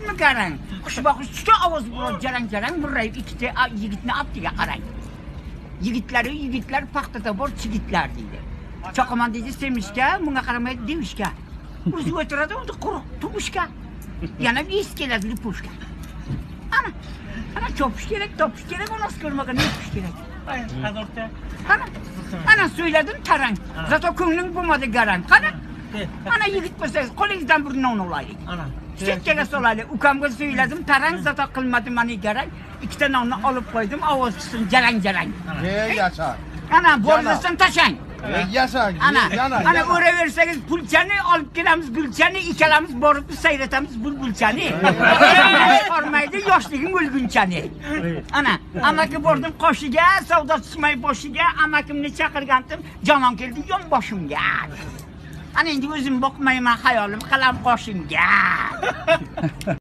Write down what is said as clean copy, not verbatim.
Yigitmi garang? Xushboqish tuta ovoz biror jarang jarang murrayib ikkita yigitni abdiga qarang. Yigitlari yigitlar paxtada bor chigitlar deydi. Choqaman deydi semishga, bunga qaramay devishga. O'zi o'tiradi unda quruq tumushga. Yana es keladi lipushka. Ana, ana chopish kerak, topish kerak, onasi ko'rmagan nepish kerak. Qana, ana so'yladim tarang. Zato ko'ngling bo'lmadi garang. Qana, ana yigit bo'lsangiz qo'lingizdan bir non olaylik. Chekkaga solaylik. Ukamga so'yladim tarang, zato qilmadim mani garang. Ikkita nonni olib qo'ydim, ovoz chiqsin jarang jarang. Ey yasha. Ana borlisini tashlang. Ey yasha. Ana, yana. ana o'raversangiz pulchani olib kelamiz, gulchani ikkalamiz borib sayratamiz bulbulchani. Chiqarmaydi yoshligim o'lgunchani. Ana, amaki bordim qoshiga, savdo chiqmay boshiga, amakimni chaqirgandim, jonon keldi yon boshimga. Ana endi o'zim boqmayman, xayolim qalam qoshimga.